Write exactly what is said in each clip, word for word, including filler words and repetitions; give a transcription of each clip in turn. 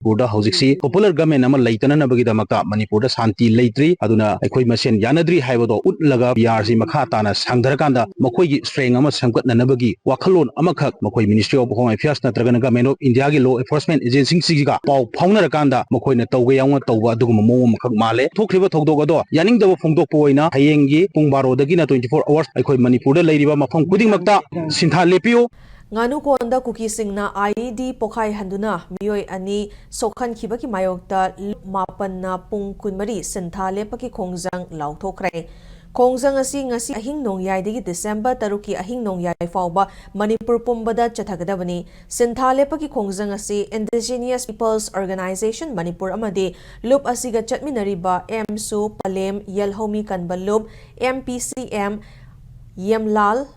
ꯃꯅꯤꯄꯨꯔꯗ ꯍꯧꯖꯤꯛꯁꯤ popular government ꯑꯃ ꯂꯩꯇꯅꯅꯕꯒꯤꯗꯃꯛꯇ ꯃꯅꯤꯄꯨꯔꯗ ꯁꯥꯟꯇꯤ ꯂꯩꯇ꯭ꯔꯤ, ꯑꯗꯨꯅ ꯑꯩꯈꯣꯏ ꯃꯁꯦꯟ ꯌꯥꯅꯗ꯭ꯔꯤ ꯍꯥꯏꯕꯗꯣ ꯎꯠꯂꯒ ꯄꯤ ꯑꯥꯔ ꯁꯤ ꯃꯈꯥ ꯇꯥꯅ ꯁꯥꯡꯊꯔꯀꯥꯟꯗ ꯃꯈꯣꯏꯒꯤ strength ꯑꯃ ꯁꯦꯝꯒꯠꯅꯅꯕꯒꯤ ꯋꯥꯈꯜꯂꯣꯟ ꯑꯃꯈꯛ ꯃꯈꯣꯏ Ministry of Home Affairs ꯅꯠꯇ꯭ꯔꯒꯅ Government of India ꯒꯤ law enforcement agency ꯁꯤꯡꯁꯤꯒ ꯄꯥꯎ ꯐꯥꯎꯅꯔꯀꯥꯟꯗ ꯃꯈꯣꯏꯅ ꯇꯧꯒꯦ ꯌꯥꯎꯅ ꯇꯧꯕ ꯑꯗꯨꯒꯨꯝꯕ ꯃꯑꯣꯡ ꯑꯃꯈꯛ ꯃꯥꯜꯂꯦ꯫ ꯊꯣꯛꯈ꯭ꯔꯤꯕ ꯊꯧꯗꯣꯛ ꯑꯗꯣ ꯌꯥꯅꯤꯡꯗꯕ ꯐꯣꯡꯗꯣꯛꯄ ꯑꯣꯏꯅ ꯍꯌꯦꯡꯒꯤ ꯄꯨꯡ ꯕꯥꯔꯣꯗꯒꯤꯅ twenty four hours ꯑꯩꯈꯣꯏ ꯃꯅꯤꯄꯨꯔꯗ ꯂꯩꯔꯤꯕ ꯃꯐꯝ ꯈꯨꯗꯤꯡꯃꯛꯇ ꯁꯤꯟꯊꯥ ꯂꯦꯞꯄꯤꯌꯨ꯫ ꯉꯥꯅꯨꯀꯣꯟꯗ ꯀꯨꯀꯤꯁꯤꯡꯅ ꯑꯥꯏ ꯏ ꯗꯤ ꯄꯣꯈꯥꯏꯍꯟꯗꯨꯅ ꯃꯤꯑꯣꯏ ꯑꯅꯤ ꯁꯣꯛꯍꯟꯈꯤꯕꯒꯤ ꯃꯥꯌꯣꯛꯇ ꯂꯨꯞ ꯃꯥꯄꯟꯅ ꯄꯨꯡ ꯀꯨꯟꯃꯔꯤ ꯁꯤꯟꯊꯥ ꯂꯦꯞꯄꯒꯤ ꯈꯣꯡꯖꯪ ꯂꯥꯎꯊꯣꯛꯈ꯭ꯔꯦ꯫ ꯈꯣꯡꯖꯪ ꯑꯁꯤ ꯉꯁꯤ ꯑꯍꯤꯡ ꯅꯣꯡꯌꯥꯏꯗꯒꯤ December ꯇꯔꯨꯛꯀꯤ ꯑꯍꯤꯡ ꯅꯣꯡꯌꯥꯏ ꯐꯥꯎꯕ ꯃꯅꯤꯄꯨꯔ ꯄꯨꯝꯕꯗ ꯆꯠꯊꯒꯗꯕꯅꯤ꯫ ꯁꯤꯟꯊꯥ ꯂꯦꯞꯄꯒꯤ ꯈꯣꯡꯖꯪ ꯑꯁꯤ Indigenous Peoples Organisation ꯃꯅꯤꯄꯨꯔ ꯑꯃꯗꯤ ꯂꯨꯞ ꯑꯁꯤꯒ ꯆꯠꯃꯤꯟꯅꯔꯤꯕ ꯑꯦꯝꯁꯨ, ꯄꯂꯦꯝ, ꯌꯦꯜꯍꯧꯃꯤ ꯀꯟꯕ ꯂꯨꯞ, ꯑꯦꯝ ꯄꯤ ꯁꯤ ꯑꯦꯝ, ꯌꯦꯝꯂꯥꯜ,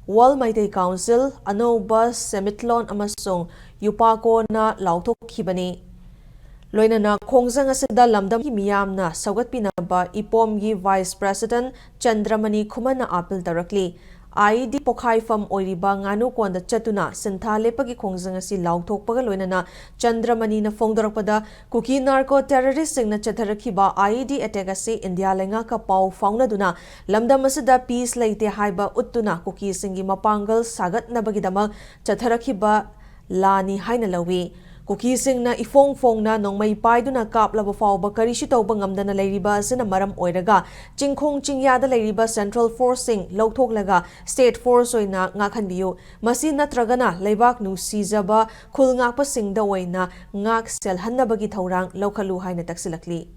World ꯃꯩꯇꯩ ꯀꯥꯎꯟꯁꯤꯜ, ꯑꯅꯧꯕ ꯁꯦꯃꯤꯠꯂꯣꯟ ꯑꯃꯁꯨꯡ ꯌꯨꯄꯥꯀꯣꯅ ꯂꯥꯎꯊꯣꯛꯈꯤꯕꯅꯤ꯫ ꯂꯣꯏꯅꯅ ꯈꯣꯡꯖꯪ ꯑꯁꯤꯗ ꯂꯝꯗꯝꯒꯤ ꯃꯤꯌꯥꯝꯅ ꯁꯧꯒꯠꯄꯤꯅꯕ ꯏꯄꯣꯝꯒꯤ Vice President ꯆꯟꯗ꯭ꯔꯃꯅꯤ ꯈꯨꯃꯟꯅ ꯑꯥꯄꯤꯜ ꯇꯧꯔꯛꯂꯤ꯫ ꯑꯥꯏ ꯏ ꯗꯤ ꯄꯣꯈꯥꯏꯐꯝ ꯑꯣꯏꯔꯤꯕ ꯉꯥꯅꯨꯀꯣꯟꯗ ꯆꯠꯇꯨꯅ ꯁꯤꯟꯊꯥ ꯂꯦꯞꯄꯒꯤ ꯈꯣꯡꯖꯪ ꯑꯁꯤ ꯂꯥꯎꯊꯣꯛꯄꯒ ꯂꯣꯏꯅꯅ ꯆꯟꯗ꯭ꯔꯃꯅꯤꯅ ꯐꯣꯡꯗꯣꯔꯛꯄꯗ, ꯀꯨꯀꯤ ꯅꯥꯔꯀꯣ ꯇꯦꯔꯣꯔꯤꯁꯁꯤꯡꯅ ꯆꯠꯊꯔꯛꯈꯤꯕ ꯑꯥꯏ ꯏ ꯗꯤ ꯑꯦꯇꯦꯛ ꯑꯁꯤ ꯏꯟꯗꯤꯌꯥ ꯂꯩꯉꯥꯛꯀ ꯄꯥꯎ ꯐꯥꯎꯅꯗꯨꯅ ꯂꯝꯗꯝ ꯑꯁꯤꯗ peace ꯂꯩꯇꯦ ꯍꯥꯏꯕ ꯎꯠꯇꯨꯅ ꯀꯨꯀꯤꯁꯤꯡꯒꯤ ꯃꯄꯥꯡꯒꯜ ꯁꯥꯒꯠꯅꯕꯒꯤꯗꯃꯛ ꯆꯠꯊꯔꯛꯈꯤꯕ ꯂꯥꯅꯤ ꯍꯥꯏꯅ ꯂꯧꯏ꯫ ꯀꯨꯀꯤꯁꯤꯡꯅ ꯏꯐꯣꯡ ꯐꯣꯡꯅ ꯅꯣꯡꯃꯩ ꯄꯥꯏꯗꯨꯅ ꯀꯥꯞꯂꯕ ꯐꯥꯎꯕ ꯀꯔꯤꯁꯨ ꯇꯧꯕ ꯉꯝꯗꯅ ꯂꯩꯔꯤꯕ ꯑꯁꯤꯅ ꯃꯔꯝ ꯑꯣꯏꯔꯒ ꯆꯤꯡꯈꯣꯡ ꯆꯤꯡꯌꯥꯗ ꯂꯩꯔꯤꯕ central forceꯁꯤꯡ ꯂꯧꯊꯣꯛꯂꯒ state force ꯑꯣꯏꯅ ꯉꯥꯛꯍꯟꯕꯤꯌꯨ꯫ ꯃꯁꯤ ꯅꯠꯇ꯭ꯔꯒꯅ ꯂꯩꯕꯥꯛ ꯅꯨꯡꯁꯤꯖꯕ ꯈꯨꯜ ꯉꯥꯛꯄꯁꯤꯡꯗ ꯑꯣꯏꯅ ꯉꯥꯛ ꯁꯦꯜꯍꯟꯅꯕꯒꯤ ꯊꯧꯔꯥꯡ ꯂꯧꯈꯠꯂꯨ ꯍꯥꯏꯅ ꯇꯛꯁꯤꯜꯂꯛꯂꯤ꯫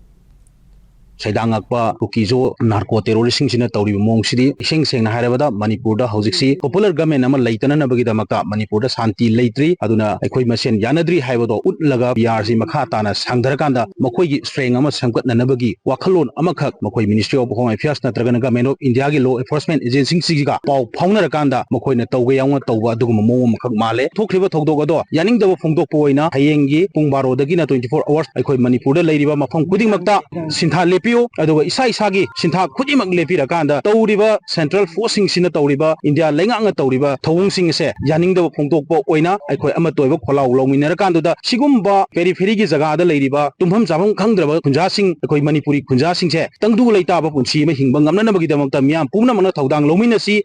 ꯁꯩꯗꯥꯡꯉꯛꯄ ꯀꯨꯀꯤꯖꯣ ꯅꯥꯔꯀꯣ ꯇꯦꯔꯣꯔꯤꯁꯁꯤꯡꯁꯤꯅ ꯇꯧꯔꯤꯕ ꯃꯑꯣꯡꯁꯤꯗꯤ, ꯏꯁꯦꯡ ꯁꯦꯡꯅ ꯍꯥꯏꯔꯕꯗ, ꯃꯅꯤꯄꯨꯔꯗ ꯍꯧꯖꯤꯛꯁꯤ popular government ꯑꯃ ꯂꯩꯇꯅꯅꯕꯒꯤꯗꯃꯛꯇ ꯃꯅꯤꯄꯨꯔꯗ ꯁꯥꯟꯇꯤ ꯂꯩꯇ꯭ꯔꯤ꯫ ꯑꯗꯨꯅ ꯑꯩꯈꯣꯏ ꯃꯁꯦꯟ ꯌꯥꯅꯗ꯭ꯔꯤ ꯍꯥꯏꯕꯗꯣ ꯎꯠꯂꯒ ꯄꯤ ꯑꯥꯔ ꯁꯤ ꯃꯈꯥ ꯇꯥꯅ ꯁꯥꯡꯊꯔꯀꯥꯟꯗ ꯃꯈꯣꯏꯒꯤ strength ꯑꯃ ꯁꯦꯝꯒꯠꯅꯅꯕꯒꯤ ꯋꯥꯈꯜꯂꯣꯟ ꯑꯃꯈꯛ ꯃꯈꯣꯏ Ministry of Home Affairs ꯅꯠꯇ꯭ꯔꯒꯅ Government of India ꯒꯤ law enforcement agency ꯁꯤꯡꯁꯤꯒ ꯄꯥꯎ ꯐꯥꯎꯅꯔꯀꯥꯟꯗ ꯃꯈꯣꯏꯅ ꯇꯧꯒꯦ ꯌꯥꯎꯅ ꯇꯧꯕ ꯑꯗꯨꯒꯨꯝꯕ ꯃꯑꯣꯡ ꯑꯃꯈꯛ ꯃꯥꯜꯂꯦ꯫ ꯊꯣꯛꯈ꯭ꯔꯤꯕ ꯊꯧꯗꯣꯛ ꯑꯗꯣ ꯌꯥꯅꯤꯡꯗꯕ ꯐꯣꯡꯗꯣꯛꯄ ꯑꯣꯏꯅ ꯍꯌꯦꯡꯒꯤ ꯄꯨꯡ ꯕꯥꯔꯣꯗꯒꯤꯅ twenty four hours ꯑꯩꯈꯣꯏ ꯃꯅꯤꯄꯨꯔꯗ ꯂꯩꯔꯤꯕ ꯃꯐꯝ ꯈꯨꯗꯤꯡꯃꯛꯇ ꯁꯤꯟꯊꯥ ꯂꯦꯞꯄꯤ꯫ ꯑꯗꯨꯒ ꯏꯁꯥ ꯏꯁꯥꯒꯤ ꯁꯤꯟꯊꯥ ꯈꯨꯗꯤꯡꯃꯛ ꯂꯦꯞꯄꯤꯔꯀꯥꯟꯗ ꯇꯧꯔꯤꯕ ꯁꯦꯟꯇ꯭ꯔꯦꯜ ꯐꯣꯔꯁꯁꯤꯡꯁꯤꯅ ꯇꯧꯔꯤꯕ ꯏꯟꯗꯤꯌꯥ ꯂꯩꯉꯥꯛꯅ ꯇꯧꯔꯤꯕ ꯊꯧꯑꯣꯡꯁꯤꯡ ꯑꯁꯦ ꯌꯥꯅꯤꯡꯗꯕ ꯐꯣꯡꯗꯣꯛꯄ ꯑꯣꯏꯅ ꯑꯩꯈꯣꯏ ꯑꯃꯠꯇ ꯑꯣꯏꯕ ꯈꯣꯜꯂꯥꯎ ꯂꯧꯃꯤꯟꯅꯔꯀꯥꯟꯗꯨꯗ ꯁꯤꯒꯨꯝꯕ ꯄꯦꯔꯤꯐꯦꯔꯤꯒꯤ ꯖꯒꯥꯗ ꯂꯩꯔꯤꯕ ꯇꯨꯝꯐꯝ ꯆꯥꯐꯝ ꯈꯪꯗ꯭ꯔꯕ ꯈꯨꯟꯖꯥꯁꯤꯡ, ꯑꯩꯈꯣꯏ ꯃꯅꯤꯄꯨꯔꯤ ꯈꯨꯟꯖꯥꯁꯤꯡꯁꯦ ꯇꯪꯗꯨ ꯂꯩꯇꯥꯕ ꯄꯨꯟꯁꯤ ꯑꯃ ꯍꯤꯡꯕ ꯉꯝꯅꯅꯕꯒꯤꯗꯃꯛꯇ ꯃꯤꯌꯥꯝ ꯄꯨꯝꯅꯃꯛꯅ ꯊꯧꯗꯥꯡ ꯂꯧꯃꯤꯟꯅꯁꯤ꯫